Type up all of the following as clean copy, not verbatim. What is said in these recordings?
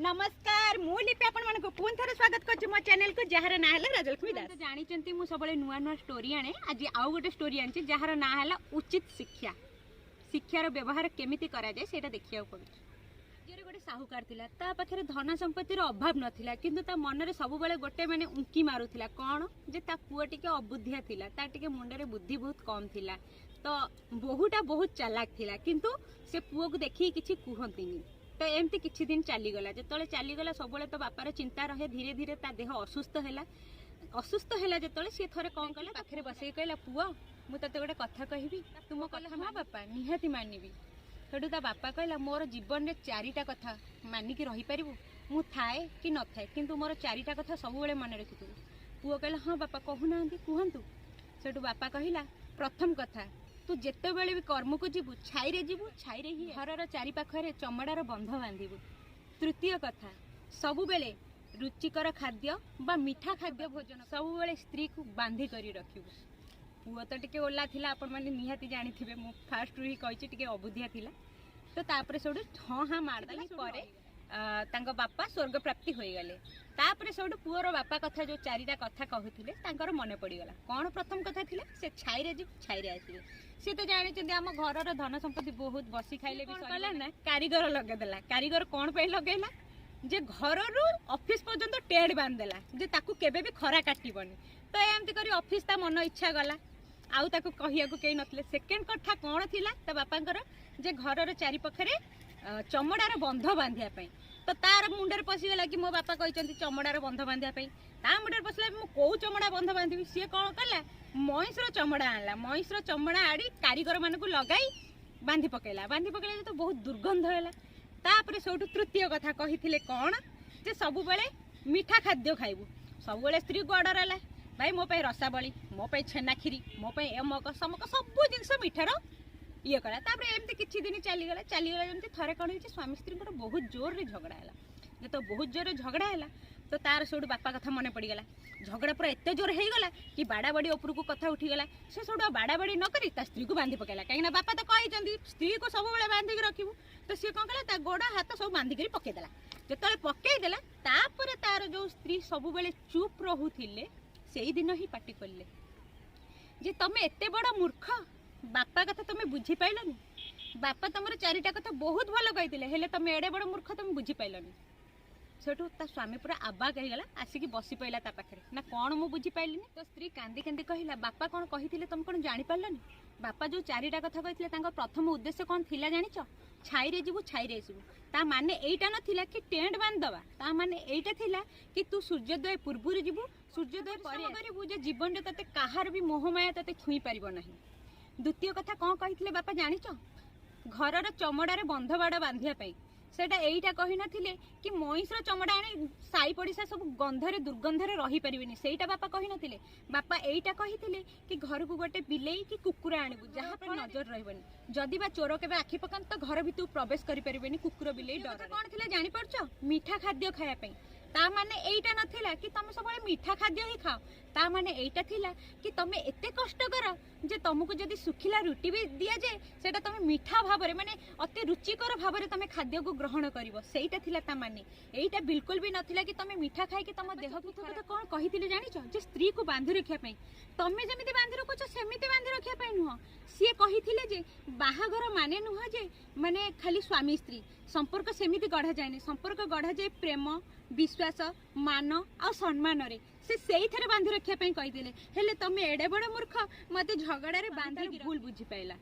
ନମସ୍କାର, ମୁଁ ଲିପି ଆପଣମାନଙ୍କୁ ପୁଣି ଥରେ ସ୍ୱାଗତ କରୁଛି ମୋ ଚ୍ୟାନେଲକୁ, ଯାହାର ନାଁ ହେଲା ରାଜଲକ୍ଷ୍ମୀ ଦାସ। ଜାଣିଛନ୍ତି, ମୁଁ ସବୁବେଳେ ନୂଆ ନୂଆ ଷ୍ଟୋରି ଆଣେ। ଆଜି ଆଉ ଗୋଟେ ଷ୍ଟୋରି ଆଣିଛି, ଯାହାର ନାଁ ହେଲା ଉଚିତ ଶିକ୍ଷା। ଶିକ୍ଷାର ବ୍ୟବହାର କେମିତି କରାଯାଏ, ସେଇଟା ଦେଖିବାକୁ ପଡୁଛି। ରାଜ୍ୟରେ ଗୋଟେ ସାହୁକାର ଥିଲା। ତା ପାଖରେ ଧନ ସମ୍ପତ୍ତିର ଅଭାବ ନଥିଲା, କିନ୍ତୁ ତା ମନରେ ସବୁବେଳେ ଗୋଟେ ମାନେ ଉଙ୍କି ମାରୁଥିଲା କ'ଣ ଯେ ତା ପୁଅ ଟିକେ ଅବୁଦ୍ଧିଆ ଥିଲା, ତା ଟିକେ ମୁଣ୍ଡରେ ବୁଦ୍ଧି ବହୁତ କମ୍ ଥିଲା। ତ ବୋହୂଟା ବହୁତ ଚାଲାକ ଥିଲା, କିନ୍ତୁ ସେ ପୁଅକୁ ଦେଖିକି କିଛି କୁହନ୍ତିନି। ତ ଏମିତି କିଛି ଦିନ ଚାଲିଗଲା। ଯେତେବେଳେ ଚାଲିଗଲା, ସବୁବେଳେ ତ ବାପାର ଚିନ୍ତା ରହେ। ଧୀରେ ଧୀରେ ତା ଦେହ ଅସୁସ୍ଥ ହେଲା। ଅସୁସ୍ଥ ହେଲା ଯେତେବେଳେ, ସିଏ ଥରେ କ'ଣ କଲା, ପାଖରେ ବସେଇକି କହିଲା, "ପୁଅ, ମୁଁ ତତେ ଗୋଟେ କଥା କହିବି।" ତୁମ କହିଲା, "ହଁ ବାପା, ନିହାତି ମାନିବି।" ସେଠୁ ତା ବାପା କହିଲା, "ମୋର ଜୀବନରେ ଚାରିଟା କଥା ମାନିକି ରହିପାରିବୁ? ମୁଁ ଥାଏ କି ନଥାଏ, କିନ୍ତୁ ମୋର ଚାରିଟା କଥା ସବୁବେଳେ ମନେ ରଖିଥିବୁ।" ପୁଅ କହିଲା, "ହଁ ବାପା, କହୁନାହାନ୍ତି, କୁହନ୍ତୁ।" ସେଠୁ ବାପା କହିଲା, "ପ୍ରଥମ କଥା, ତୁ ଯେତେବେଳେ ବି କର୍ମକୁ ଯିବୁ, ଛାଇରେ ଯିବୁ, ଛାଇରେ ହିଁ। ଘରର ଚାରିପାଖରେ ଚମଡ଼ାର ବନ୍ଧ ବାନ୍ଧିବୁ। ତୃତୀୟ କଥା, ସବୁବେଳେ ରୁଚିକର ଖାଦ୍ୟ ବା ମିଠା ଖାଦ୍ୟ ଭୋଜନ। ସବୁବେଳେ ସ୍ତ୍ରୀକୁ ବାନ୍ଧି କରି ରଖିବୁ।" ପୁଅ ତ ଟିକେ ଓଲା ଥିଲା, ଆପଣମାନେ ନିହାତି ଜାଣିଥିବେ, ମୁଁ ଫାଷ୍ଟରୁ ହିଁ କହିଛି, ଟିକେ ଅବୁଦ୍ଧିଆ ଥିଲା। ତ ତାପରେ ସେଇଠୁ ହଁ ହଁ ମାରିଦେଲା। ପରେ ତାଙ୍କ ବାପା ସ୍ୱର୍ଗ ପ୍ରାପ୍ତି ହୋଇଗଲେ। ତାପରେ ସେଇଠୁ ପୁଅର ବାପା କଥା ଯୋଉ ଚାରିଟା କଥା କହୁଥିଲେ, ତାଙ୍କର ମନେ ପଡ଼ିଗଲା। କ'ଣ ପ୍ରଥମ କଥା ଥିଲା? ସେ ଛାଇରେ ଯିବ, ଛାଇରେ ଆସିବେ। ସିଏ ତ ଜାଣିଛନ୍ତି, ଆମ ଘରର ଧନ ସମ୍ପତ୍ତି ବହୁତ, ବସି ଖାଇଲେ ବି କଲା ନା, କାରିଗର ଲଗେଇଦେଲା। କାରିଗର କ'ଣ ପାଇଁ ଲଗେଇଲା ଯେ ଘରରୁ ଅଫିସ ପର୍ଯ୍ୟନ୍ତ ଟେଣ୍ଟ ବାନ୍ଧିଦେଲା ଯେ ତାକୁ କେବେ ବି ଖରା କାଟିବନି। ତ ଏମିତି କରି ଅଫିସ ତା ମନ ଇଚ୍ଛା ଗଲା, ଆଉ ତାକୁ କହିବାକୁ କେହି ନଥିଲେ। ସେକେଣ୍ଡ କଥା କ'ଣ ଥିଲା ତା ବାପାଙ୍କର? ଯେ ଘରର ଚାରିପାଖରେ ଚମଡ଼ାର ବନ୍ଧ ବାନ୍ଧିବା ପାଇଁ। ତ ତାର ମୁଣ୍ଡରେ ପଶିଗଲା କି ମୋ ବାପା କହିଛନ୍ତି ଚମଡ଼ାର ବନ୍ଧ ବାନ୍ଧିବା ପାଇଁ। ତା ମୁଣ୍ଡରେ ପଶିଲା, ମୁଁ କୋଉ ଚମଡ଼ା ବନ୍ଧ ବାନ୍ଧିବି? ସିଏ କ'ଣ କଲା? ମଇଁଷର ଚମଡ଼ା ଆଣିଲା। ମଇଁଷର ଚମଡ଼ା ଆଣି କାରିଗରମାନଙ୍କୁ ଲଗାଇ ବାନ୍ଧି ପକେଇଲା। ବାନ୍ଧି ପକେଇଲା ତ ବହୁତ ଦୁର୍ଗନ୍ଧ ହେଲା। ତାପରେ ସେଇଠୁ ତୃତୀୟ କଥା କହିଥିଲେ କ'ଣ ଯେ ସବୁବେଳେ ମିଠା ଖାଦ୍ୟ ଖାଇବୁ। ସବୁବେଳେ ସ୍ତ୍ରୀକୁ ଅର୍ଡର ହେଲା, ଭାଇ, ମୋ ପାଇଁ ରସାବଳି, ମୋ ପାଇଁ ଛେନା କ୍ଷୀରି, ମୋ ପାଇଁ ଏମକ ସମକ, ସବୁ ଜିନିଷ ମିଠାର ଇଏ କଲା। ତାପରେ ଏମିତି କିଛି ଦିନ ଚାଲିଗଲା। ଚାଲିଗଲା ଯେମିତି, ଥରେ କ'ଣ ହେଇଛି, ସ୍ୱାମୀ ସ୍ତ୍ରୀଙ୍କର ବହୁତ ଜୋରରେ ଝଗଡ଼ା ହେଲା। ଯେତେବେଳେ ବହୁତ ଜୋରରେ ଝଗଡ଼ା ହେଲା, ତ ତାର ସେଇଠୁ ବାପା କଥା ମନେ ପଡ଼ିଗଲା। ଝଗଡ଼ା ପୁରା ଏତେ ଜୋର ହେଇଗଲା କି ବାଡ଼ାବାଡ଼ି ଉପରକୁ କଥା ଉଠିଗଲା। ସେ ସେଇଠୁ ଆଉ ବାଡ଼ାବାଡ଼ି ନ କରି ତା ସ୍ତ୍ରୀକୁ ବାନ୍ଧି ପକାଇଲା। କାହିଁକିନା ବାପା ତ କହିଛନ୍ତି, ସ୍ତ୍ରୀକୁ ସବୁବେଳେ ବାନ୍ଧିକି ରଖିବୁ। ତ ସିଏ କ'ଣ କଲା? ତା ଗୋଡ଼ ହାତ ସବୁ ବାନ୍ଧିକରି ପକେଇଦେଲା। ଯେତେବେଳେ ପକେଇଦେଲା, ତାପରେ ତାର ଯୋଉ ସ୍ତ୍ରୀ ସବୁବେଳେ ଚୁପ୍ ରହୁଥିଲେ, ସେଇଦିନ ହିଁ ପାଟି କଲେ ଯେ ତମେ ଏତେ ବଡ଼ ମୂର୍ଖ, ବାପା କଥା ତମେ ବୁଝିପାଇଲନି? ବାପା ତମର ଚାରିଟା କଥା ବହୁତ ଭଲ କହିଥିଲେ, ହେଲେ ତମେ ଏଡ଼େ ବଡ଼ ମୂର୍ଖ, ତମେ ବୁଝିପାଇଲନି। ସେଠୁ ତା ସ୍ୱାମୀ ପୁରା ଆବାକ ହେଇଗଲା, ଆସିକି ବସି ପଇଲା ତା ପାଖରେ। ନା, କ'ଣ ମୁଁ ବୁଝିପାଇଲିନି? ତ ସ୍ତ୍ରୀ କାନ୍ଦି କାନ୍ଦି କହିଲା, "ବାପା କ'ଣ କହିଥିଲେ, ତମେ କ'ଣ ଜାଣିପାରିଲନି? ବାପା ଯୋଉ ଚାରିଟା କଥା କହିଥିଲେ, ତାଙ୍କ ପ୍ରଥମ ଉଦ୍ଦେଶ୍ୟ କ'ଣ ଥିଲା ଜାଣିଛ? ଛାଇରେ ଯିବୁ, ଛାଇରେ ଆସିବୁ। ତା ମାନେ ଏଇଟା ନଥିଲା କି ଟେଣ୍ଟ ବାନ୍ଧିଦବା। ତା ମାନେ ଏଇଟା ଥିଲା କି ତୁ ସୂର୍ଯ୍ୟୋଦୟ ପୂର୍ବରୁ ଯିବୁ, ସୂର୍ଯ୍ୟୋଦୟ ପରେ କରିବୁ, ଯେ ଜୀବନରେ ତତେ କାହାର ବି ମୋହମାୟା ତତେ ଛୁଇଁ ପାରିବ ନାହିଁ। ଦ୍ୱିତୀୟ କଥା କ'ଣ କହିଥିଲେ ବାପା ଜାଣିଛ? ଘରର ଚମଡ଼ାରେ ବନ୍ଧ ବାଡ଼ ବାନ୍ଧିବା ପାଇଁ। ସେଇଟା ଏଇଟା କହିନଥିଲେ କି ମଇଁଷର ଚମଡ଼ା ଆଣି ସାଇ ପଡ଼ିଶା ସବୁ ଗନ୍ଧରେ ଦୁର୍ଗନ୍ଧରେ ରହିପାରିବେନି। ସେଇଟା ବାପା କହିନଥିଲେ। ବାପା ଏଇଟା କହିଥିଲେ କି ଘରକୁ ଗୋଟେ ବିଲେଇ କି କୁକୁର ଆଣିବୁ, ଯାହା ଉପରେ ନଜର ରହିବନି। ଯଦି ବା ଚୋର କେବେ ଆଖି ପକାନ୍ତି, ତ ଘର ଭିତରକୁ ପ୍ରବେଶ କରିପାରିବେନି କୁକୁର ବିଲେଇ ଡର। କ'ଣ ଥିଲା ଜାଣିପାରୁଛ? ମିଠା ଖାଦ୍ୟ ଖାଇବା ପାଇଁ। ତା ମାନେ ଏଇଟା ନଥିଲା କି ତମେ ସବୁବେଳେ ମିଠା ଖାଦ୍ୟ ହିଁ ଖାଅ। ତା ମାନେ ଏଇଟା ଥିଲା କି ତମେ ଏତେ କଷ୍ଟ କର ଯେ ତମକୁ ଯଦି ଶୁଖିଲା ରୁଟି ବି ଦିଆଯାଏ, ସେଇଟା ତମେ ମିଠା ଭାବରେ, ମାନେ ଅତି ରୁଚିକର ଭାବରେ ତମେ ଖାଦ୍ୟକୁ ଗ୍ରହଣ କରିବ। ସେଇଟା ଥିଲା ତା ମାନେ। ଏଇଟା ବିଲକୁଲ ବି ନଥିଲା କି ତମେ ମିଠା ଖାଇକି ତମ ଦେହକୁ। କଥା କ'ଣ କହିଥିଲେ ଜାଣିଛ? ଯେ ସ୍ତ୍ରୀକୁ ବାନ୍ଧି ରଖିବା ପାଇଁ। ତମେ ଯେମିତି ବାନ୍ଧି ରଖୁଛ, ସେମିତି ବାନ୍ଧି ରଖିବା ପାଇଁ ନୁହଁ। ସିଏ କହିଥିଲେ ଯେ ବାହାଘର ମାନେ ନୁହଁ ଯେ ମାନେ ଖାଲି ସ୍ୱାମୀ ସ୍ତ୍ରୀ ସମ୍ପର୍କ। ସେମିତି ଗଢ଼ାଯାଏନି। ସମ୍ପର୍କ ଗଢ଼ାଯାଏ ପ୍ରେମ, ବିଶ୍ୱାସ, ମାନ ଆଉ ସମ୍ମାନରେ। ସେ ସେଇଥିରେ ବାନ୍ଧି ରଖିବା ପାଇଁ କହିଥିଲେ। ହେଲେ ତମେ ଏଡ଼େ ବଡ଼ ମୂର୍ଖ, ମତେ ଝଗଡ଼ାରେ ବାନ୍ଧି ଭୁଲ ବୁଝିପାଇଲା।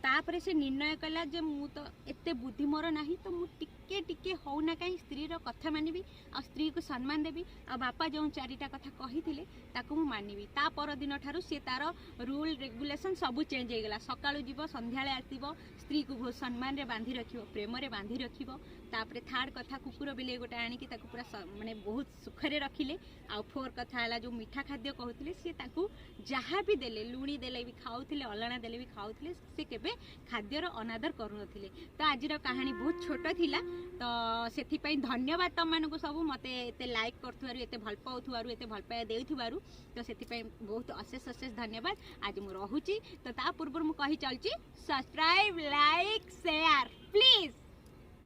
ତାପରେ ସେ ନିର୍ଣ୍ଣୟ କଲା ଯେ ମୁଁ ତ ଏତେ ବୁଦ୍ଧି ମୋର ନାହିଁ, ତ ମୁଁ ଟିକେ ଟିକେ ହଉନା କାହିଁ ସ୍ତ୍ରୀର କଥା ମାନିବି ଆଉ ସ୍ତ୍ରୀକୁ ସମ୍ମାନ ଦେବି, ଆଉ ବାପା ଯେଉଁ ଚାରିଟା କଥା କହିଥିଲେ, ତାକୁ ମୁଁ ମାନିବି। ତା ପରଦିନ ଠାରୁ ସିଏ ତାର ରୁଲ୍ ରେଗୁଲେସନ୍ ସବୁ ଚେଞ୍ଜ ହେଇଗଲା। ସକାଳୁ ଯିବ, ସନ୍ଧ୍ୟାବେଳେ ଆସିବ, ସ୍ତ୍ରୀକୁ ବହୁତ ସମ୍ମାନରେ ବାନ୍ଧି ରଖିବ, ପ୍ରେମରେ ବାନ୍ଧି ରଖିବ। ତାପରେ ଥାର୍ଡ କଥା, କୁକୁର ବିଲେଇ ଗୋଟେ ଆଣିକି ତାକୁ ପୁରା ମାନେ ବହୁତ ସୁଖରେ ରଖିଲେ। ଆଉ ଫୋର୍ କଥା ହେଲା ଯେଉଁ ମିଠା ଖାଦ୍ୟ କହୁଥିଲେ, ସିଏ ତାକୁ ଯାହା ବି ଦେଲେ, ଲୁଣି ଦେଲେ ବି ଖାଉଥିଲେ, ଅଲଣା ଦେଲେ ବି ଖାଉଥିଲେ। ସେ କେବେ ଖାଦ୍ୟର ଅନାଦର କରୁନଥିଲେ। ତ ଆଜିର କାହାଣୀ ବହୁତ ଛୋଟ ଥିଲା, ତ ସେଥିପାଇଁ ଧନ୍ୟବାଦ ତମମାନଙ୍କୁ ସବୁ, ମୋତେ ଏତେ ଲାଇକ୍ କରୁଥିବାରୁ, ଏତେ ଭଲ ପାଉଥିବାରୁ, ଏତେ ଭଲ ପାଇବା ଦେଉଥିବାରୁ। ତ ସେଥିପାଇଁ ବହୁତ ଅଶେଷ ଅଶେଷ ଧନ୍ୟବାଦ। ଆଜି ମୁଁ ରହୁଛି। ତ ତା ପୂର୍ବରୁ ମୁଁ କହି ଚାଲୁଛି, ସବସ୍କ୍ରାଇବ୍, ଲାଇକ୍, ସେୟାର ପ୍ଲିଜ୍।